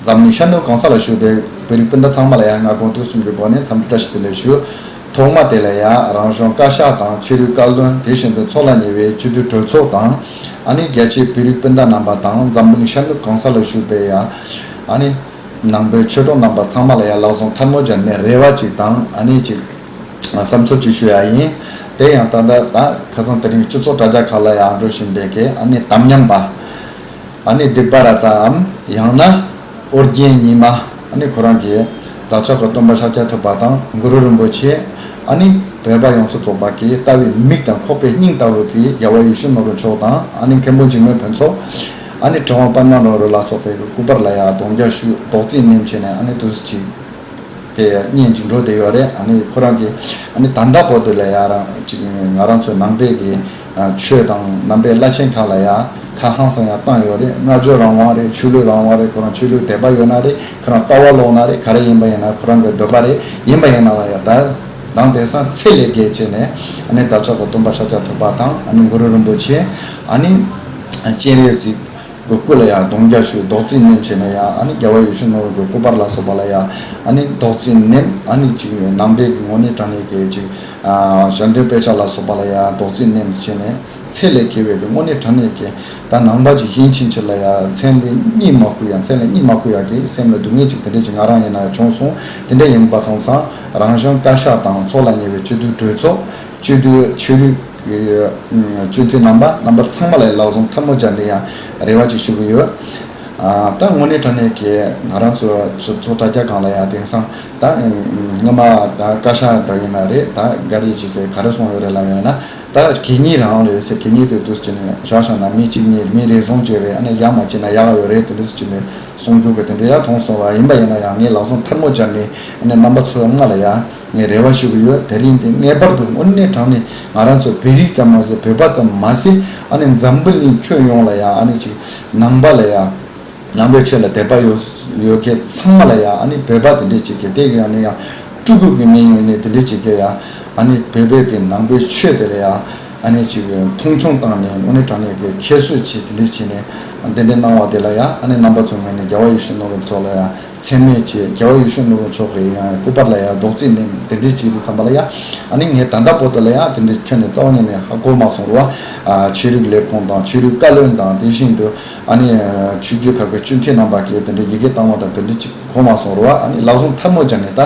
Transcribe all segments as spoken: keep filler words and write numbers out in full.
འཛམ་གླིང་ཤར་ནུབ་གང་ས་ལ་བཞུགས་པའི་བོད་རིགས་སྤུན་ཟླ་ཚང་མ་ལ་ཡང་སྔ་དགོང་དུས་གསུམ་གྱི་སྒོ་ནས་འཚམས་འདྲི་བཀྲ་ཤིས་བདེ་ལེགས་ཞུ། ཐོག་མ་དེ་ལ་ཡང་རང་གཞུང་བཀའ་ཤག་དང་ཆོས་ལུགས་བཀའ་བློན། དེ་བཞིན་དུ་ཚོགས་ལ་ཉེ་བའི་སྤྱི་འཐུས་གྲོས་ཚོགས་དང་། ཨ་ནི་རྒྱ་ཆེའི་བོད་རིགས་སྤུན་ཟླ་རྣམ་པ་དང་འཛམ་གླིང་ཤར་ནུབ་གང་ས་ལ་བཞུགས་པའི་ཡང་ཨ་ནི་ནང་པའི་ཆོས་གྲོགས་རྣམ་པ་ཚང་མ་ལ་ཡང་ལག་ཟུང་ཐལ་མོ་སྦྱར་ནས་རེ་བ་ཅིག་དང་ཨ་ནི་ཅིག་བསམ་ཚུལ་ཅིག་ཞུ་ཡ་ཡིན། དེ་ཡང་ད་ལྟ་ད་ཁ་སང་དེ་རིང་སྤྱི་ཚོགས་དྲ་རྒྱ་ཁག་ལ་ཡང་འགྲོ་བཞིན་པའི་གི་ཨ་ནི་དམ་ཉམས་པ། ཨ་ནི་སྡིག་པ་ར་ཙའམ་ཡང་ན་ཨོ་རྒྱན་ཉི་མ། ཨ་ནི་ཁོ་རང་གིས་བདག་ཅག་གི་སྟོན་པ་ཤཱཀྱ་ཐུབ་པ་དང་གུ་རུ་རིན་པོ་ཆེ། ཨ་ནི་བོད་པ་ཡོངས་སུ་རྫོགས་པ་གི་ལྟ་བའི་མིག་དང་ཁོག་པའི་སྙིང་ལྟ་བུ་གི་རྒྱལ་བ་ཡིད་བཞིན་ནོར་བུ་མཆོག་དང་ཨ་ནི་མཁན་པོ་འཇིགས་མེད་ཕུན་ཚོགས། ཨ་ནི་གྲུབ་དབང་པདྨ་རིན་པོ་ཆེ་ལ་སོགས་པའི་སྐུ་པར་ལ་ཡང་རྡོག་རྒྱག་ཞུ་རྡོག་རྫིས་མནན་བྱས་ནས་ཨ་ནི་དུས་ཅིག་དེ་བརྙན་ཅིག་འགྲོ་བསྡད་ཡོད་རེད། ཨ་ནི་ཁོ་རང་གིས་ཨ་ནི་ད་ལྟ་བར་དུ་ལ་ཡ་རང་ཅིག་ང་རང་ཚོའི་ནང་པའི་གི་ཆོས་དང་ནང་པའི་བླ་ཆེན་ཁག་ལ་ཡ་ཁ་ཧང་སང་ཡ་བཏང་ཡོད་རེད། སྔ་ཕྱི་རང་དབང་རེད། ཆོས་ལུགས་རང་དབང་རེད། ཁོ་རང་ཆོས་ལུགས་དད་པ་ཡོད་ན་རེད། ཁོ་རང་ལྟ་བ་ལོག་ན་རེད། ག་རེ་ཡིན་པ་ཡིན་ན་ཁོ་རང་གི་འདོད་པ་རེད། ཡིན་པ་ཡིན་ན་ལ་ཡ་ད་དང་དེང་སང་ཚད་ལས་བརྒལ་བྱས་ནས་ཨ་ནི་བདག་ཅག་གི་སྟོན་པ་ཤཱཀྱ་ཐུབ་པ་དང་ཨ་ནི་གུ་རུ་རིན་པོ་ཆེ་ཨ་ནི་སྤྱན་རས་གཟིགས་གི་སྐུ་ལ་ཡང་རྡོག་རྒྱག་ཞུ་རྡོག་རྫིས་མནན་བྱས་ནས་ཡང་ཨ་ནི་རྒྱལ་བ་ཡིད་བཞིན་ནོར་བུ་གི་སྐུ་པར་ལ་སོགས་པ་ལ་ཡང་ཨ་ནི་རྡོག་རྫིས་མནན། ཨ་ནི་ཅིག་ནང་པའི་གི་དངོས་གནས་དྲང་གནས་ཀྱི་ཅིག་ཞལ་འདོན་དཔེ་ཆ་ལ་སོགས་པ་ལ་ཡང་རྡོག་རྫིས་མནན་བྱས་ནས་ཚད་ལས་བརྒལ་བའི་གི་དངོས་གནས་དྲང་གནས་ཀྱི་ད་ནང་པ་ཅིག་ཡིན་ཕྱིན་ཆད་ལ་ཡང་མཚན་ལས་གཉིད་མ་ཁུག་ཡ། མཚན་ལས་གཉིད་མ་ཁུག་ཡ་གི་སེམས་ལ་སྡུག་བསྔལ་ཅིག་དེ་འདྲས་ཅིག་ང་རང་ཡིན་ན་ཡང་བྱུང་སོང་། དེ་འདྲས་ཡིན་པ་སོང་ཙང་རང་གཞུང་བཀའ་ཤག་དང་ཚོགས་ལ་ཉེ་བའི་སྤྱི་འཐུས་གྲོས་ཚོགས། སྤྱི་འཐུས་ཆོས་ལུགས་ཀྱི་སྤྱི་འཐུས་རྣམ་པ་རྣམ་པ་ཚང་མ་ལ་ལག་ཟུང་ཐལ་མོ་སྦྱར་ནས་ཡང་རེ་བ་ཅིག་ཞུ་གི་ཡོད། ད་དངོས་གནས་དྲང་གནས་ཀྱི་ང་རང་ཚོ་ཚོ་དྲ་རྒྱ་སྒང་ལ་ཡང་དེང་སང་ད་སྔོན་མ་ད་བཀའ་ཤག་འདྲ་ཡིན་ན་རེད། ད་ག་རེ་ཅིག་གི་ག་རེ་གསུངས་ཡོད་རེད་ལབ་ཡིན་ན་ད་གད་སྙིགས་རང་རེད་ཟེར། གད་སྙིགས་དེ་དུས་ཅིག་ནས་བཞག་བཞག་ན་མི་གཅིག་གཉིས་མི་རེ་ཟུང་ཅིག་རེད། ཨ་ནི་ཡག་མ་བྱས་ན་ཡག་ཡོད་རེད། དེ་འདྲ་ཅིག་ནས་གསུང་རྒྱུ་གི་དེ་འདྲ་ཡག་མཐོང་སོང་བ་ཡིན་པ་ཡིན་ན་ཡང་ངས་ལག་ཟུང་ཐལ་མོ་སྦྱར་ནས་ཨ་ནི་རྣམ་པ་ཚོ་ལྔ་ལ་ཡང་། ངས་རེ་བ་ཞུ་གི་ཡོད། དེ་རིང་འདི་ངེས་པར་དུ་དངོས་གནས་དྲང་གནས་ང་རང་ཚོ་བོད་རིགས་ཙམ་མ་ཟད་བོད་པ་ཙམ་མ་ཟད་ཨ་ནི་འཛམ་བུ་གླིང་ཁྱོན་ཡོངས་ལ་ཡང་ཨ་ནི་ཅིག་ནང་པ་ལ་ཡང་ནང་པའི་ཆོས་ལ་དད་པ་ཡོད་ཡོད་མཁན་ཚང་མ་ལ་ཡང་ཨ་ནི་བོད་པ་དེ་འདྲས་ཅིག་གི་དེ་གི་ཨ་ནི་ཡང་སྤྲུལ་སྐུ་གི་མིང་ཡོད་ནས་དེ་འདྲས་ཅིག་གི་ཡང་ཨ་ནི་བོད་པའི་གི་ནང་པའི་ཆོས་དེ་ལ་ཡང་ཨ་ནི་ཅིག་མཐོང་ཆུང་བཏང་ནས་དངོས་གནས་དྲང་གནས་གི་ཁྱད་གསོད་བྱས་དེ་འདྲས་བྱས་ནས་གདན་འདྲེན་གནང་བ་དེ་ལ་ཡང་ཨ་ནི་རྣམ་པ་ཚོ་ངོས་ནས་རྒྱལ་བ་ཡིད་བཞིན་ནོར་བུ་མཆོག་ལ་ཡང་། མཚན་སྨད་ཅེས་རྒྱལ་བ་ཡིད་བཞིན་ནོར་བུ་མཆོག་གི་ཡང་སྐུ་པར་ལ་ཡང་རྡོག་རྫིས་ནས་དེ་འདྲའི་བྱེད་དུས་ཙམ་པ་ལ་ཡང་ཨ་ནི་ངས་ད་ལྟ་བར་དུ་ལ་ཡང་དེ་འདྲའི་ཁྱོན་ནས་རྩ་བ་ཉིད་ནས་ཧ་གོ་མ་སོང་རུ་བ། ཆོས་ལུགས་ལས་ཁུངས་དང་ཆོས་ལུགས་བཀའ་བློན་དང་དེ་བཞིན་དུ་ཨ་ནི་ཆོས་བརྒྱུད་ཁག་གི་སྤྱི་འཐུས་རྣམ་པ་གིས་དེ་འདྲའི་ཡི་གེ་བཏང་བ་དང་དེ་འདྲའི་ཅིག་གོ་མ་སོང་རུ་བ། ཨ་ནི་ལག་ཟུང་ཐལ་མོ་སྦྱར་ནས་ད་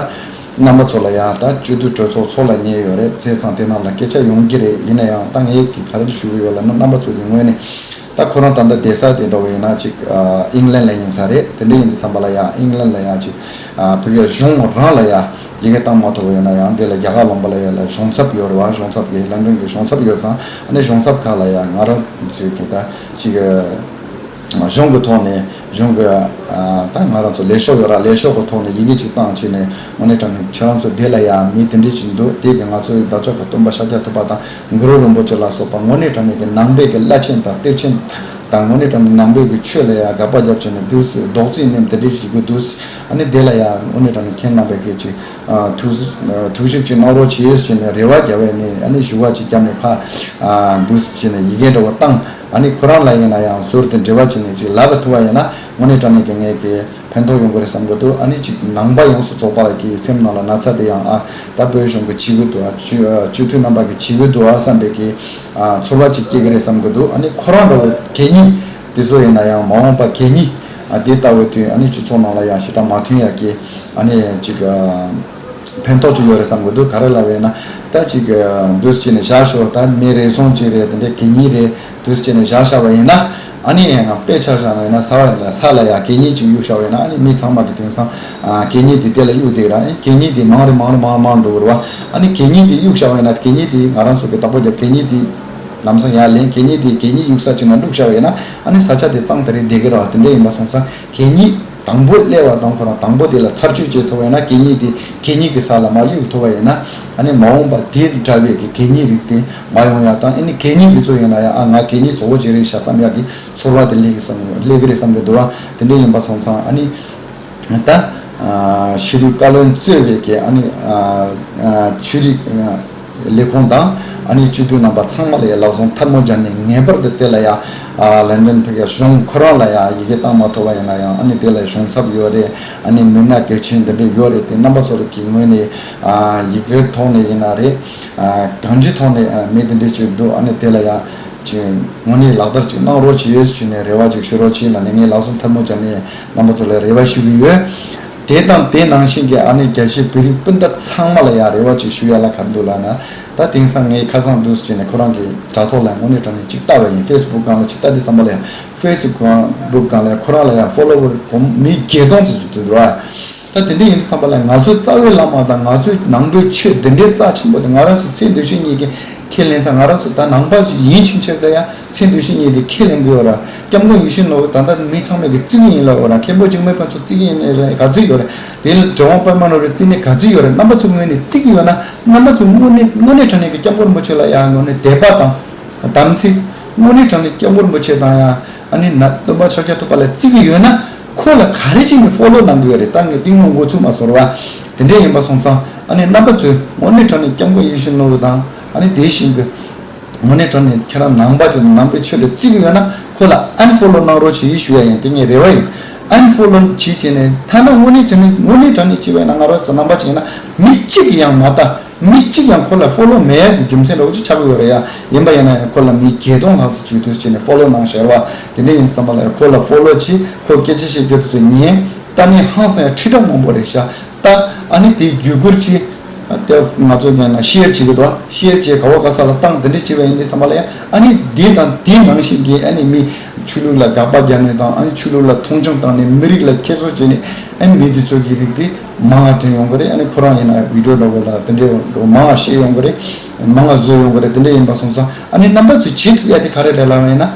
རྣམ་པ་ཚོ་ལ་ཡང་ད་སྤྱི་འཐུས་གྲོས་ཚོགས་ཚོགས་ལ་ཉེ་ཡོད་རེད། བྱས་ཙང་དེ་རྣམས་ལ་སྐད་ཆ་ཡོང་གི་རེད། ཡིན་ན་ཡང་ད་ངས་ཀྱི་ག་རེ་ཞུ་གི་ཡོད་ལབ་ན་རྣམ་པ་ཚོ་གི་ངོས་ནས། ད་ཁོ་རང་ད་ལྟ་བསྡད་ས་དེ་འདྲ་བོ་ཡིན་ན་ཅིག་ཨིང་ལན་ལ་ཡིན་ས་རེད། དེ་འདྲ་ཡིན་དུས་ཙམ་པ་ལ་ཡང་ཨིང་ལན་ལ་ཡང་ཅིག་ཨ་ཕ་གིའི་གཞུང་རང་ལ་ཡང་ཡི་གེ་བཏང་མ་ཐུབ་པ་ཡོད་ན་ཡང་དེ་ལ་རྒྱ་གར་ལུང་པ་ལ་ཡང་ལ་གཞུང་ཚབ་ཡོད་རེད་བ། གཞུང་ཚབ་ཀྱི་ལན་ཀྲན་གྱི་གཞུང་ཚབ་ཡོད་ཙང་ཨ་ནི་གཞུང་ཚབ་ཁག་ལ་ཡང་ང་རང་ཚོས་ཀྱི་ད་ཅིག་གཞུང་གི་ཐོག་ནས་གཞུང་གི་ཨ་ད་ང་རང་ཚོ་ལས་ཤོག་ཡོད་ར། ལས་ཤོག་གི་ཐོག་ནས་ཡི་གེ་ཅིག་བཏང་བྱས་ནས་དངོས་གནས་དྲང་གནས་ཁྱེད་རང་ཚོ་དེ་ལ་ཡང་མི་དེ་འདྲ་ཅིག་འདུག་དེ་གི་ང་ཚོའི་བདག་ཅག་གི་སྟོན་པ་ཤཱཀྱ་ཐུབ་པ་དང་། གུ་རུ་རིན་པོ་ཆེ་ལ་སོགས་པ་དངོས་གནས་དྲང་གནས་ཀྱི་ནང་པའི་གི་བླ་ཆེན་དང་གཏེར་ཆེན་དང་དངོས་གནས་དྲང་གནས་ནང་པའི་གི་ཆོས་ལ་ཡང་དགག་པ་བརྒྱབ་བྱས་ནས་འདུག་སེ་རྡོག་རྫིས་མནན་དེ་འདྲས་ཞིག་གི་འདུག་ཨ་ནི་དེ་ལ་ཡང་དངོས་གནས་དྲང་གནས་ཁྱེད་རྣམ་པས་གི་ཅིག་ཐུགས་ཐུགས་ཞིབ་ཅིག་གནང་རོགས་བྱེད་ཟེར་ནས་རེ་བ་རྒྱབ་པ་ནས་ཨ་ནི་ཞུ་བ་ཅིག་བརྒྱབ་ནས་ཕ་འདུག་སེ་བྱས་ནས་ཡི་གེ་འདྲ་བོ་བཏང་། ཨ་ནི་ཁོ་རང་ལ་ཡིན་ན་ཡང་ཟུར་དུ་འབྲེལ་བ་བྱས་ནས་ཅིག་ལབ་པ་ཐུབ་པ་ཡིན་ན་དངོས་གནས་དྲང་གནས་ཀྱི་ངས་གི་ཕན་ཐོགས་ཡོང་གི་རེད་བསམ་གི་འདུག་ཨ་ནི་ཅིག་ནང་པ་ཡོངས་སུ་རྫོགས་པ་ལ་གི་སེམས་ནང་ལ་ན་ཚ་དེ་ཡང་ཨ་ད་བོད་གཞུང་གི་བྱེད་ཀྱི་འདུག་ཨ་སྤྱི་སྤྱི་འཐུས་རྣམ་པ་གི་བྱེད་ཀྱི་འདུག་ཨ་བསམ་པའི་གི་ཨ་ཚོར་བ་ཅིག་སྐྱེ་གི་རེད་བསམ་གི་འདུག་ཨ་ནི་ཁོ་རང་འདྲ་བོ་གད་སྙིགས་དེ་ཚོ་ཡིན་ན་ཡང་མ་འོངས་པ་གད་སྙིགས་ཨ་དེ་ལྟ་བུའི་དུས་ཨ་ནི་སྤྱི་ཚོགས་ནང་ལ་ཡང་ཞེ་དྲག་མ་མཐུན་ཡ་གི་ཨ་ནི་ཅིག་ཨ་ཕན་ཐོགས་ཅིག་ཡོད་རེད་བསམ་གི་འདུག་ག་རེ་ལབ་ཡིན་ན་ད་ཅིག་ཨ་འདུག་སེ་བྱས་ནས་བཞག་ཤོག་ད་མི་རེ་ཟུང་ཅིག་རེད། དེ་འདྲའི་གད་སྙིགས་རེད། འདུག་སེ་བྱས་ནས་བཞག་བཞག་པ་ཡིན་ན། ཨ་ནི་ཡང་དཔེ་ཆ་བཞག་ན་ཡིན་ན་ས་བ་ལ་ས་ལ་ཡང་གད་སྙིགས་ཅིག་གཡུགས་བཞག་པ་ཡིན་ན་ཨ་ནི་མི་ཚང་མ་གི་དེང་སང་ཨ་གད་སྙིགས་དེ་དེ་ལ་གཡུགས་བསྡད་ར། ཨ་ནི་གད་སྙིགས་དེ་མང་རེ་མང་རེ་མང་རེ་མང་འགྲོ་གི་རེད་བ། ཨ་ནི་གད་སྙིགས་དེ་གཡུགས་བཞག་པ་ཡིན་ན་གད་སྙིགས་དེ་ང་རང་ཚོ་གི་བདག་པོ་རྒྱབ་གད་སྙིགས་དེ་ལམ་སང་ཡར་ལེན། གད་སྙིགས་དེ་གད་སྙིགས་གཡུགས་ས་ཅིག་ན་བླུགས་བཞག་པ་ཡིན་ན་ཨ་ནི་ས་ཆ་དེ་གཙང་དེ་རེད་བསྡད་ཀྱི་རེད་བ། དེ་འདྲ་ཡིན་པ་སོང་ཙང་གད་སྙིགས་དང་པོ་སླེབས་པ་དང་ཁོ་རང་དང་པོ་དེ་ལ་ཚར་གཅོད་བྱེད་ཐུབ་པ་ཡིན་ན་གད་སྙིགས་དེ་གད་སྙིགས་ཀྱི་ས་ལ་མར་གཡུགས་ཐུབ་པ་ཡིན་ན་ཨ་ནི་མ་འོངས་པ་དེ་འདྲ་བའི་གི་གད་སྙིགས་རིགས་དེ་མ་ཡོང་ཡ་དང་། ཨ་ནི་གད་སྙིགས་དེ་ཚོ་ཡིན་ན་ཡང་ཨ་ང་གད་སྙིགས་བཙོག་པོ་ཅིག་རེད་ཤག་བསམ་ཡག་གི་ཚོར་བ་དེ་སླེབས་ཀྱི་བསམ་སླེབས་ཀྱི་རེད་བསམ་གྱི་འདུག་བ། དེ་འདྲ་ཡིན་པ་སོང་ཙང་ཨ་ནི་ད་ཨ་ཆོས་རིག་བཀའ་བློན་གཙོས་པའི་གི་ཨ་ནི་ཨ་ཆོས་རིག་ ལས་ཁུངས་དང་ཨ་ནི་སྤྱི་འཐུས་རྣམ་པ་ཚང་མ་ལ་ཡང་ལག་ཟུང་ཐལ་མོ་སྦྱར་ནས། ངེས་པར་དུ་དེ་ལ་ཡང་ཨ་ལན་ཀྲན་ཕ་གིའི་གཞུང་ཁོ་རང་ལ་ཡང་ཡི་གེ་བཏང་མ་ཐུབ་པ་ཡིན་ན་ཡང་། ཨ་ནི་དེ་ལ་གཞུང་ཚབ་ཡོད་རེད། ཨ་ནི་མི་སྣ་གལ་ཆེན་འདི་འདྲ་ཡོད་རེད། དེ་རྣམ་པ་ཚོ་གི་ངོས་ནས་ཨ་ཡི་གེའི་ཐོག་ནས་ཡིན་ན་རེད། ཨ་གང་ཅིའི་ཐོག་ནས་ཨ་མི་དེ་འདྲ་ཅིག་འདུག་ཨ་ནི་དེ་ལ་ཡང་ཅིག་དངོས་གནས་ལག་བསྟར་ཅིག་གནང་རོགས་བྱེད་ཟེར་ནས་རེ་བ་ཅིག་ཞུ་རོགས་བྱེད་ལབ་ནས། ངས་ལག་ཟུང་ཐལ་མོ་སྦྱར་ནས་རྣམ་པ་ཚོ་ལ་རེ་བ་ཞུ་གི་ཡོད། དེ་དང་དེ་ནང་བཞིན་གྱི་ཨ་ནི་རྒྱ་ཆེའི་བོད་རིགས་སྤུན་ཟླ་ཚང་མ་ལ་ཡང་རེ་བ་ཅིག་ཞུ་ཡ་ལ་ག་རེ་འདུག་ལབ་ན། ད་དེང་སང་ངས་ཁ་སང་འདུག་ཟེར་ནས་ཁོ་རང་གི་དྲ་ཐོག་ལ་དངོས་གནས་དྲང་གནས་ཅིག་ལྟ་བ་ཡིན། ཕེ་སི་བུག་སྒང་ལ་ཅིག་ལྟ་དུས་ཙམ་པ་ལ་ཡང་། ཕེ་སི་བུག་སྒང་ལ་ཡང་ཁོ་རང་ལ་ཡང་ཕོ་ལོ་ཝར་གོང་མི་བརྒྱད་སྟོང་ཙམ་ཅིག་འདུག་ར། ད་དེ་འདྲ་ཡིན་དུས་ཙམ་པ་ལ་ང་ཚོའི་རྩ་བའི་བླ་མ་དང་ང་ཚོའི་ནང་པའི་ཆོས་འདི་འདྲའི་རྩ་ཆེན་པོ་དེ། ང་རང་ཚོ་ཚེ་འདི་ཕྱི་གཉིས་ཀྱི་ཁས་ལེན་ས། ང་རང་ཚོ་ད་ནང་པ་ཞིག་ཡིན་ཕྱིན་ཆད་ད་ཡང་ཚེ་འདི་ཕྱི་གཉིས་དེ་ཁས་ལེན་དགོས་ར། སྐྱབས་མགོན་ཡིད་བཞིན་ནོར་བུ་ད་ལྟ་མི་ཚང་མས་ཀྱི་བརྩི་གི་ཡིན་ལབ་ཡོད་ར། མཁན་པོ་འཇིགས་མེད་ཕུན་ཚོགས་བརྩི་གི་ཡིན་ལབ་ག་ཚོད་ཡོད་རེད། དེ་ལ་རྒྱལ་དབང་དཔལ་མོ་ལོ་རེ་བརྩི་ནས་ག་ཚོད་ཡོད་རེད། རྣམ་པ་ཚོའི་ངོས་ནས་བརྩི་གི་ཡོད་ན། རྣམ་པ་ཚོ་དངོས་གནས་དངོས་གནས་དྲང་གནས་ཀྱི་སྐྱབས་མགོན་རིན་པོ་ཆེ་ལ་ཡང་དངོས་གནས་དད་པ་དང་དམ་ཚིག་དངོས་གནས་དྲང་གནས་སྐྱབས་མགོན་རིན་པོ་ཆེ་དང་ཡང་ཨ་ནི་ན་སྟོན་པ་ཤཱཀྱ་ཐུབ་པ་ལ་བརྩི་གི་ཡོད་ན། ཁོ་ལ་ག་རེ་བྱས་ནས་ཕོ་ལོ་གནང་གི་ཡོད་རེད། ད་ངས་གཏིང་མོ་འགོ་ཚུགས་མ་སོང་ར་བ། དེ་འདྲ་ཡིན་པ་སོང་ཙང་ཨ་ནི་རྣམ་པ་ཚོས་དངོས་གནས་དྲང་གནས་སྐྱབས་མགོན་ཡིད་བཞིན་ནོར་བུ་དང་ཨ་ནི་དེ་བཞིན་གྱི་དངོས་གནས་དྲང་གནས་ཁྱེད་རང་ནང་པ་ཅིག་དང་ནང་པའི་ཆོས་ལ་བརྩི་གི་ཡོད་ན་ཁོ་ལ་ཨན་ཕོ་ལོ་གནང་རོགས་བྱེད་ཞུ་ཡ་ཡིན། དེ་ངའི་རེ་བ་ཡིན། ཨན་ཕོ་ལོ་བྱེད་བྱས་ནས་ཐ་ན་དངོས་གནས་དྲང་གནས་དངོས་གནས་དྲང་གནས་བྱས་པ་ཡིན་ན། ང་རང་ཚོ་ནང་པ་ཅིག་ཡིན་ན་མི་གཅིག་གིས་ཡང་མ་ལྟ། མི་གཅིག་ཀྱང་ཁོ་ལ་ཕོ་ལོ་མེད་ཡག་གི་རྒྱུ་མཚན་འདྲ་བོ་ཅིག་ཆགས་ཀྱི་ཡོད་རེད་ཡ། ཡིན་པ་ཡིན་ན་ཡང་ཁོ་ལ་མི་བརྒྱད་སྟོང་ལྷག་ཙམ་ཅིག་འདུག་ཟེར་ནས་ཕོ་ལོ་གནང་ཤག་ར་བ། དེ་འདྲ་ཡིན་ཙམ་པ་ལ་ཡང་ཁོ་ལ་ཕོ་ལོ་བྱེད། ཁོ་སྐད་ཆ་བཤད་རྒྱུ་དེ་ཚོ་ཉན། ལྟ་ནས་ཧང་སང་ཡ་ཁྲི་ཕྲག་མང་པོ་རེད་ཤག་ད་ཨ་ནི་དེ་བརྒྱུད་སྐུར་གྱིས་དེ་ང་ཚོ་ཡིན་ན་ཤེར་བྱེད་ཀྱི་འདུག་ཤེར་བྱེད་ག་བ་ག་ས་ལ་བཏང་། དེ་འདྲ་བྱས་པ་ཡིན་དུས་ཙམ་པ་ལ་ཡང་ཨ་ནི་འདི་དང་འདི་ནང་བཞིན་གྱི་ཨ་ནི་མི་ཆོས་ལུགས་ལ་དགག་པ་རྒྱག་ནས་དང་། ཨ་ནི་ཆོས་ལུགས་ལ་མཐོང་ཆུང་བཏང་ནས་མི་རིགས་ལ་ཁྱད་གསོད་བྱས་ནས་ཨ་ནི་མི་དེ་ཚོ་གི་རིགས་དེ་མང་བ་ཐོན་ཡོང་གི་རེད། ཨ་ནི་ཁོ་རང་ཡིན་ན་བི་ཌིའོ་འདྲ་བོ་ལ་དེ་འདྲའི་འདྲ་བོ་མང་བ་བཤད་ཡོང་གི་རེད། མང་བ་བཟོས་ཡོང་གི་རེད། དེ་འདྲ་ཡིན་པ་སོང་ཙང་ཨ་ནི་རྣམ་པ་ཚོས་བྱེད་ཐུབ་ཡ་དེ་ག་རེ་རེད་ལབ་པ་ཡིན་ན།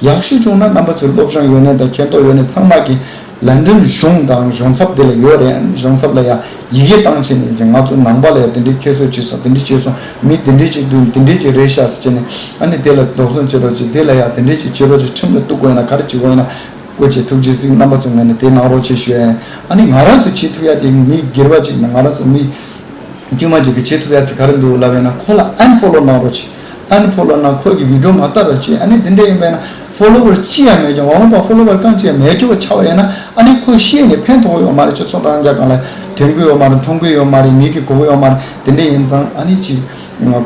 ཡག་ཤོས་བྱུང་ན་རྣམ་པ་ཚོས་སློབ་སྦྱོང་ཡོད་ནས་དང་མཁྱེན་རྟོགས་ཡོད་ནས་ཚང་མ་གི་ལན་ཀྲན་གཞུང་དང་གཞུང་ཚབ་དེ་ལ་ཡོད་རེད། ཨ་ནི་གཞུང་ཚབ་ལ་ཡ་ཡི་གེ་བཏང་བྱས་ནས་ང་ཚོ་ནང་པ་ལ་ཡ་དེ་འདྲའི་ཁྱད་གསོད་བྱས་སོང་། དེ་འདྲའི་བྱས་སོང་། མི་དེ་འདྲའི་ཅིག་འདུག་དེ་འདྲའི་ཅིག་རེད་ཤག་ཟེར་བྱས་ནས་ཨ་ནི་དེ་ལ་དོགས་ཟོན་བྱེད་རོགས་བྱེད། དེ་ལ་ཡ་དེ་འདྲའི་ཅིག་བྱེད་རོགས་བྱེད། ཁྲིམས་ལ་གཏུག་དགོས་ཡིན་ན་ག་རེ་བྱེད་དགོས་ཡིན་ན། སྐུ་མཁྱེན་ཐུགས་རྗེ་གཟིགས། རྣམ་པ་ཚོའི་ངོས་ནས་དེ་གནང་རོགས་བྱེད་ཞུ་ཡ་ཡིན། ཨ་ནི་ང་རང་ཚོས་བྱེད་ཐུབ་ཡ་དེ། མི་སྒེར་པ་ཅིག་ཡིན་ན་ང་རང་ཚོ་མི་དཀྱུས་མ་ཅིག་གིས་བྱེད་ཐུབ་ཡ་དེ་ག་རེ་འདུག་ལབ་ཡིན་ན། ཁོ་ལ་ཨན་ཕོ་ལོ་གནང་རོགས་བྱེད། ཨན་ཕོ་ལོ་གནང་། ཁོ་གི་བི་ཌིའོ་མ་ལྟ་རོགས་བྱེད། ཨ་ནི་དེ་འདྲ་ཡིན་པ་ཡིན་ན་ཕོ་ལོ་ཝར་གཅིག་ཡང་མེད་ཀྱང་མ་འོངས་པ་ཕོ་ལོ་ཝར་རྐང་གཅིག་ཡང་མེད་རྒྱུ་བ་ཆགས་པ་ཡིན་ན། ཨ་ནི་ཁོ་ཤེས་ནས་ཕན་ཐོགས་ཡོད་མ་རེད། སྤྱི་ཚོགས་རང་རྒྱ་གང་ལ་ཐོན་གི་ཡོད་མ་རེད། མཐོང་གི་ཡོད་མ་རེད། མི་གིས་གོ་གི་ཡོད་མ་རེད། དེ་འདྲ་ཡིན་ཙང་ཨ་ནི་ཅིག་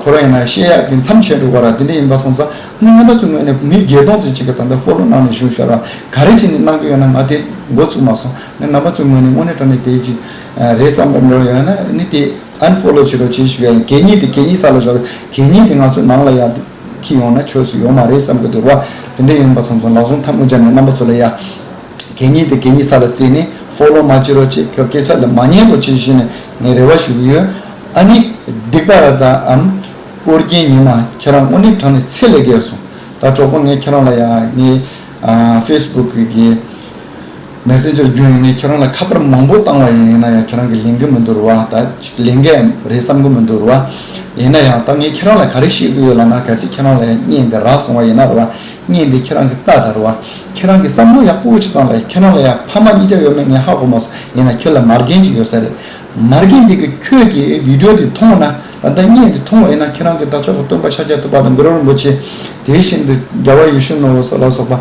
ཁོ་རང་ཡིན་ན་བཤད་ཡག་གི་མཚམས་ཆད་འགྲོ་གི་ར། དེ་འདྲ་ཡིན་པ་སོང་ཙང་ཨ་ནི་རྣམ་པ་ཚོའི་ངོས་ནས་མི་བརྒྱད་སྟོང་ཙམ་ཅིག་གིས་ད་ལྟ་ཕོ་ལོ་གནང་ནས་བཞུགས་ཤག་ར། ག་རེ་བྱས་ནས་གནང་གི་ཡོད་ན་ང་དེ་མགོ་ཚུགས་མ་སོང་། ཨ་ནི་རྣམ་པ་ཚོའི་ངོས་ནས་དངོས་གནས་དྲང་གནས་དེ་ཅིག་རེད་བསམ་པ་འདྲ་ཡོད་ན་ཨ་ནི་དེ་ཨན་ཕོ་ལོ་བྱེད་རོགས་བྱེད་ཞུ་ཡ་ཡིན། གད་སྙིགས་དེ་གད་སྙིགས་ས་ལ་བཞག་རོགས། གད་སྙིགས་དེ་ང་ཚོའི་ནང་ལ་ཡ་འཁྱེར་ཡོང་ན་ཆོས་སུ་ཡོད་མ་རེད་བསམ་གི་འདུག་ར། དེ་འདྲ་ཡིན་པ་སོང་ཙང་ལག་ཟུང་ཐལ་མོ་སྦྱར་ནས་རྣམ་པ་ཚོ་ལ་ཡ། གད་སྙིགས་དེ་གད་སྙིགས་ས་ལ་བརྩིས་ནས་ཕོ་ལོ་མ་བྱེད་རོགས་བྱེད། ཁྱོད་སྐད་ཆ་ལ་མ་ཉན་རོགས་བྱེད་ཞུས་ནས་ངས་རེ་བ་ཞུ་གི་ཡོད། ཨ་ནི་སྡིག་པ་ར་ཛ་འམ་ཨོ་རྒྱན་ཉི་མ་ཁྱེད་རང་དངོས་གནས་དྲང་གནས་ཚད་ལས་བརྒལ་སོང་། ད་གྲོགས་པོ་ངས་ཁྱེད་རང་ལ་ཡ་ངས་ཨ་ཕེ་སི་བུག་གི་མེ་སེན་ཇར་བརྒྱུད་ནས་ངས་ཁྱེད་རང་ལ་ཁ་པར་མང་པོ་བཏང་བ་ཡིན། ཡིན་ན་ཡང་ཁྱེད་རང་གིས་ལེན་གི་མི་འདུག་ར་བ། ད་ཅིག་ལེན་གི་རེད་བསམ་གི་མི་འདུག་ར་བ། ཡིན་ན་ཡང་ད་ངས་ཁྱེད་རང་ལ་ག་རེ་བཤད་གི་ཡོད་ལབ་ན། གལ་སྲིད་ཁྱེད་རང་ལ་ཡང་བརྙན་འདི་རག་སོང་བ་ཡིན་ན་ར་བ། བརྙན་འདི་ཁྱེད་རང་གིས་ལྟ་དང་ར་བ། ཁྱེད་རང་གིས་བསམ་བློ་ཡག་པོ་ཅིག་བཏང་ལ། ཁྱེད་རང་ལ་ཡང་ཕ་མ་གཉིས་ཆ་ཡོད་མེད་ངས་ཧ་གོ་མ་སོང་། ཡིན་ན་ཁྱོད་ལ་མ་རྒན་ཅིག་ཡོད་ས་རེད། མ་རྒན་འདི་གིས་ཁྱོད་ཀྱི་བི་ཌིའོ་འདི་མཐོང་ན། ད་ལྟ་བརྙན་འདི་མཐོང་བ་ཡིན་ན་ཁྱེད་རང་གིས་ད་ཆོག་གི་སྟོན་པ་ཤཱཀྱ་ཐུབ་པ་དང་གུ་རུ་རིན་པོ་ཆེ། དེ་བཞིན་དུ་རྒྱལ་བ་ཡིད་བཞིན་ནོར་བུ་སོགས་ལ་སོགས་པ།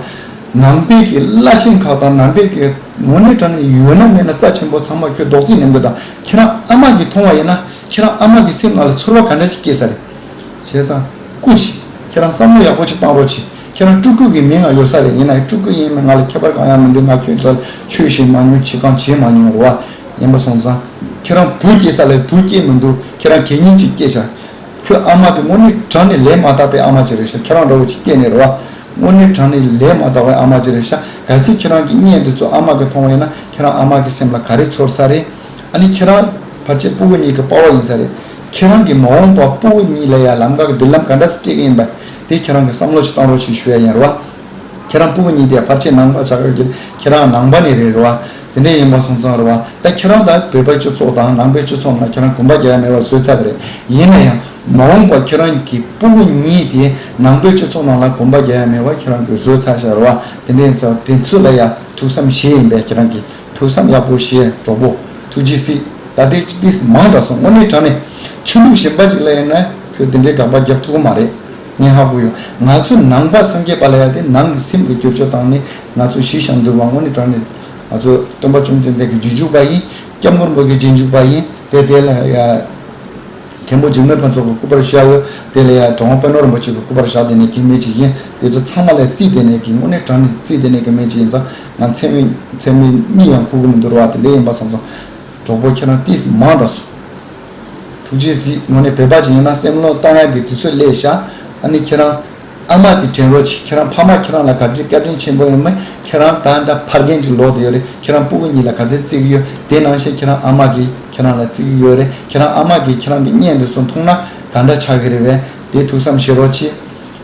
ནང་པའི་གི་བླ་ཆེན་ཁག་དང་ནང་པའི་གི་དངོས་གནས་དྲང་གནས་ཡོད་ན་མེད་ན་རྩ་ཆེན་པོ་ཚང་མ་ཁྱོད་རྡོག་རྫིས་ལེན་དགོས། ད་ཁྱེད་རང་ཨ་མ་གིས་མཐོང་བ་ཡིན་ན་ཁྱེད་རང་ཨ་མ་གི་སེམས་ནང་ལ་ཚོར་བ་ག་འདྲ་ཅིག་སྐྱེས་ས་རེད། བྱས་ཙང་སྐུ་མཁྱེན། ཁྱེད་རང་བསམ་བློ་ཡག་པོ་ཅིག་བཏང་རོགས་གྱིས། ཁྱེད་རང་སྤྲུལ་སྐུ་གི་མིང་ང་ཡོད་ས་རེད། ཡིན་ན་ཡང་སྤྲུལ་སྐུ་ཡིན་མིན་ང་ལ་ཁྱད་པར་གང་ཡང་མི་འདུག་ང་ཁྱོད་ཚོ་ལ་ཆོས་བཤད་མ་མྱོང་། བྱེད་གང་བྱེད་མ་མྱོང་རེད་བ། ཡིན་པ་སོང་ཙང་ཁྱེད་རང་བུ་སྐྱེས་ས་ལ་བུ་སྐྱེས་མི་འདུག་ཁྱེད་རང་གད་སྙིགས་ཅིག་སྐྱེས་ཤག་ཁྱོད་ཨ་མ་དེ་དངོས་གནས་དྲང་གནས་ལས་མ་དག་པའི་ཨ་མ་ཅིག་རེད་ཤག་ཁྱེད་རང་འདྲ་བོ་ཅིག་སྐྱེས་ནས་རེད་བ། དངོས་གནས་དྲང་གནས་ལས་མ་དག་པའི་ཨ་མ་ཅིག་རེད་ཤག་གལ་སྲིད་ཁྱེད་རང་གི་བརྙན་འདི་ཚོ་ཨ་མ་གིས་མཐོང་བ་ཡིན་ན་ཁྱེད་རང་ཨ་མ་གི་སེམས་ལ་ག་རེ་ཚོར་ས་རེད། ཨ་ནི་ཁྱེད་རང་ཕལ་ཆེར་སྤུ་གུ་གཉིས་ཀྱི་པ་ཕ་ཡིན་ས་རེད། ཁྱེད་རང་གི་མ་འོངས་པ་སྤུ་གུ་གཉིས་ལ་ཡང་ལམ་ཁ་གི་མདུན་ལམ་ག་འདྲ་སེ་སྤྲད་ཀྱི་ཡིན་པ་དེ་ཁྱེད་རང་གིས་བསམ་བློ་ཞིག་བཏང་རོགས་ཞེས་ཞུ་ཡ་ཡིན་རེད་བ། ཁྱེད་རང་སྤུ་གུ་གཉིས་དེ་ཕལ་ཆེར་ནང་པ་ཆགས་ཡོད་ཀྱི་རེད། ཁྱེད་རང་ནང་པ་ནས་རེད་རེད་བ། དེ་འདྲ་ཡིན་པ་སོང་ཙང་རེད་བ། ད་ཁྱེད་རང་ད་བོད་པའི་སྤྱི་ཚོགས་དང་ནང་པའི་སྤྱི་ཚོགས་ནང་ཁྱེད་རང་གོམ་པ་རྒྱག་ཡ་མེད་པ་བཟོས་ཚར་བ་རེད། ཡིན་ན་ཡང་མ་འོངས་པ་ཁྱེད་རང་གི་སྤུ་གུ་གཉིས་དེ་ནང་པའི་སྤྱི་ཚོགས་ནང་ལ་གོམ་པ་རྒྱག་ཡ་མེད་པ་ཁྱེད་རང་གིས་བཟོས་ཚར་ཤག་རེད་བ། དེ་འདྲ་ཡིན་ཙང་དེ་ཚོ་ལ་ཡང་ཐུགས་བསམ་བཞེས་ཡིན་པས། ཁྱེད་རང་གིས་ཐུགས་བསམ་ཡག་པོ་བཞེས། གྲོགས་པོ་ཐུགས་རྗེ་གཟིགས། ད་ལྟའི་ཏིས་མང་དྲགས་སོང་། དངོས་གནས་དྲང་གནས་ཆོས་ལུགས་གཞན་པ་ཅིག་ལ་ཡིན་ན་ དེ་འདྲའི་དགག་པ་རྒྱབ་ཐུབ་ཀྱི་མ་རེད། ངས་ཧ་གོ་ཡོད། ང་ཚོ་ནང་པ་སངས་རྒྱས་པ་ལ་ཡ་དེ་ནང་གི་སེམས་ཀྱི་བསྒྱུར་བཅོས་བཏང་ནས་ང་ཚོ་ཞི་ཞིང་དུལ་བ་དངོས་གནས་དྲང་ནས་ང་ཚོ་སྟོན་པ་བཅོམ་ལྡན་འདས་ཀྱི་རྗེས་འཇུག་པ་ཡིན། སྐྱབས་མགོན་རིན་པོ་ཆེའི་རྗེས་འཇུག་པ་ཡིན། དེ་དེ་ལ་ཡ། མཁན་པོ་འཇིགས་མེད་ཕུན་ཚོགས་ཀྱི་སྐུ་པར་བཞག་ཡོད། དེ་ལ་ཡ་གྲུབ་དབང་པད་ནོར་རིན་པོ་ཆེ་གི་སྐུ་པར་བཞག་དེ་ནས་གི་མི་ཅིག་ཡིན། དེ་ཚོ་ཚང་མ་ལ་རྩིས་དེ་ནས་གི་དངོས་གནས་དྲང་ནས་རྩིས་དེ་ནས་གི་མི་ཅིག་ཡིན་ཙང་ང་མཚན་མོ་མཚན་མོ་གཉིད་ཡང་ཁུག་གི་མི་འདུག་ར་བ། དེ་འདྲ་ཡིན་པ་སོང་ཙང་གྲོགས་པོ་ཁྱེད་རང་ཏིས་མང་དྲགས་སོང་། ཐུགས་རྗེ་གཟིགས། དངོས་གནས་བོད་པ་ཅིག་ཡིན་ན་སེམས་བློ་བཏང་ཡག་གི་དུས་ཚོད་སླེབས་ཤག་ཨ་ནི་ཁྱེད་རང་ཨ་མ་དེ་དྲན་རོགས་གྱིས། ཁྱེད་རང་ཕ་མ་ཁྱེད་རང་ལ་ག་འདྲའི་བཀའ་དྲིན་ཆེན་པོ་ཡོད་མེད། ཁྱེད་རང་ད་ལྟ་ཕ་རྒན་ཅིག་ལོག་བསྡད་ཡོད་རེད། ཁྱེད་རང་སྤུ་གུ་གཉིས་ལ་ག་ཚད་བརྩི་གི་ཡོད། དེ་ནང་བཞིན་ཁྱེད་རང་ཨ་མ་གིས་ཁྱེད་རང་ལ་བརྩི་གི་ཡོད་རེད། ཁྱེད་རང་ཨ་མ་གིས་ཁྱེད་རང་གི་བརྙན་འདི་ཚོ་མཐོང་ན་ག་འདྲ་ཆགས་ཀྱི་རེད་བས། དེ་ཐུགས་བསམ་བཞེས་རོགས་གྱིས།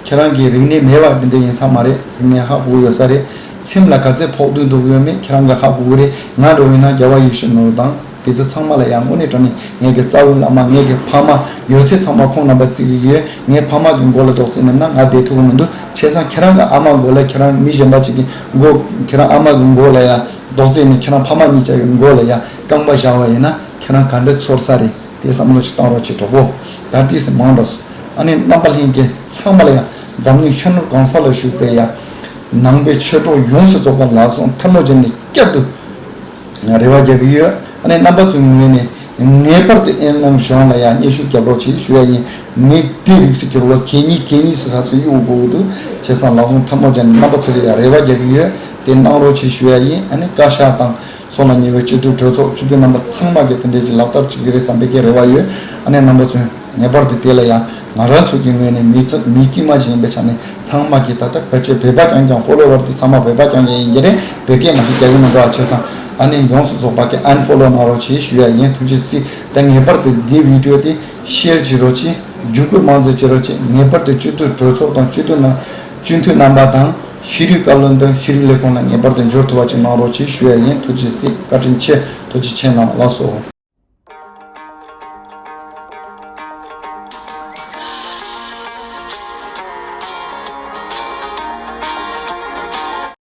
ཁྱེད་རང་གི་རིག་གནས་མེད་པ་དེ་འདྲ་ཡིན་ས་མ་རེད། རིག་གནས་ཧ་གོ་ཡོད་ས་རེད། སེམས་ལ་ག་ཚད་ཕོག་ཐུག་འདུག་ཡོད་མེད་ཁྱེད་རང་གིས་ཧ་གོ་གི་རེད། ང་འདྲ་བོ་ཡིན་ན་རྒྱལ་བ་ཡིད་བཞིན་ནོར་བུ་དང་དེ་ཚོ་ཚང་མ་ལ་ཡང་དངོས་གནས་དྲང་གནས་ངེད་ཀྱི་རྩ་བའི་བླ་མ། ངེད་ཀྱི་ཕ་མ། ཡོད་ཚད་ཚང་མ་ཁོང་རྣམ་པ་བརྩི་གི་ཡོད། ངས་ཕ་མ་གི་མགོ་ལ་རྡོག་རྫིས་ནེམ་ན་ང་བསྡད་ཐུབ་ཀྱི་མི་འདུག་བྱས་ཙང་ཁྱེད་རང་གི་ཨ་མ་མགོ་ལ། ཁྱེད་རང་མི་གཞན་པ་ཅིག་གི་མགོ། ཁྱེད་རང་ཨ་མ་གི་མགོ་ལ་ཡ་རྡོག་རྫིས་ནས་ཁྱེད་རང་ཕ་མ་གཉིས་ཆ་གི་མགོ་ལ་ཡ་རྐང་པ་བཞག་པ་ཡིན་ན་ཁྱེད་རང་ག་འདྲ་ཚོར་ས་རེད། དེ་བསམ་བློ་ཞིག་བཏང་རོགས་བྱེད་གྲོགས་པོ། ད་ཏིས་མང་དྲགས་སོང་། ཨ་ནི་རྣམ་པ་ལྷན་རྒྱས་ཚང་མ་ལ་ཡང་འཛམ་གླིང་ཤར་ནུབ་གང་ས་ལ་བཞུགས་པའི་ཡང་ནང་པའི་ཆོས་གྲོགས་ཡོངས་སུ་རྫོགས་པ་ལག་ཟུང་ཐལ་མོ་སྦྱར་ནས་བསྐྱར་དུ་རེ་བ་རྒྱག་གི་ཡོད། ཨ་ནི་རྣམ་པ་ཚོའི་ངོས་ནས་ངེས་པར་དུ་ཨེ་ནམ་གཞུང་ལ་ཡང་སྙན་ཞུ་རྒྱབ་རོགས་གྱིས་ཞུ་ཡ་ཡིན། མི་དེ་རིགས་སུ་གྱུར་བ་གད་སྙིགས་གད་སྙིགས་སུ་ས་ཚོད་གཡུག་དགོས་ཀྱི་འདུག་བྱས་ཙང་ལག་ཟུང་ཐལ་མོ་སྦྱར་ནས་རྣམ་པ་ཚོ་ལ་ཡང་རེ་བ་རྒྱག་གི་ཡོད། དེ་གནང་རོགས་གྱིས་ཞུ་ཡ་ཡིན། ཨ་ནི་བཀའ་ཤག་དང་། ཚོགས་ལ་ཉེ་བའི་སྤྱི་འཐུས་གྲོས་ཚོགས་སྤྱི་འཐུས་རྣམ་པ་ཚང་མ་གིས་དེ་འདྲས་ཀྱི་ལག་བསྟར་བྱེད་ཀྱི་རེད་བསམ་པའི་གི་རེ་བ་ཡོད། ཨ་ནི་རྣམ་པ་ཚོས་ངེས་པར་དུ་དེ་ལ་ཡང་ང་རང་ཚོ་གི་ངོས་ནས་མི་ཚོ་མི་དཀྱུས་མ་ཞིག་ཡིན་པའི་ཆ་ནས་ཚང་མ་གིས་ད་ལྟ་བེད་སྤྱོད་བོད་པ་རྐྱང་རྐྱང་། ཕོ་ལོ་ཝར་དེ་ཚང་མ་བོད་པ་རྐྱང་རྐྱང་ཡིན་གྱི་རེད། བོད་སྐད་མ་ཞིག་རྒྱག་གི་མི་འདུག་ཨ་བྱས་ཙང་ཨ་ནི་ཡོངས་སུ་རྫོགས་པ་གིས་ཨན་ཕོ་ལོ་གནང་རོགས་གྱིས་ཞུ་ཡ་ཡིན། ཐུགས་རྗེ་གཟིགས། ད་ངེས་པར་དུ་འདི་བི་ཌི་ཡོ་དེ་ཤེར་བྱེད་རོགས་གྱིས། བརྒྱུད་སྐུར་མང་ཙམ་བྱེད་རོགས་གྱིས། ངེས་པར་དུ་སྤྱི་འཐུས་གྲོས་ཚོགས་དང་སྤྱི་འཐུས་ནང་སྤྱི་འཐུས་རྣམ་པ་དང་། ཤེས་རིག་བཀའ་བློན་དང་ཤེས་རིག་ལས་ཁུངས་ལ་ངེས་པར་དུ་འབྱོར་ཐུབ་པ་ཅིག་གནང་རོགས་གྱིས་ཞུ་ཡ་ཡིན། ཐུགས་རྗེ་གཟིགས། བཀའ་དྲིན་ཆེ། ཐུགས་རྗེ་ཆེ་གནང་། ལགས་སོ།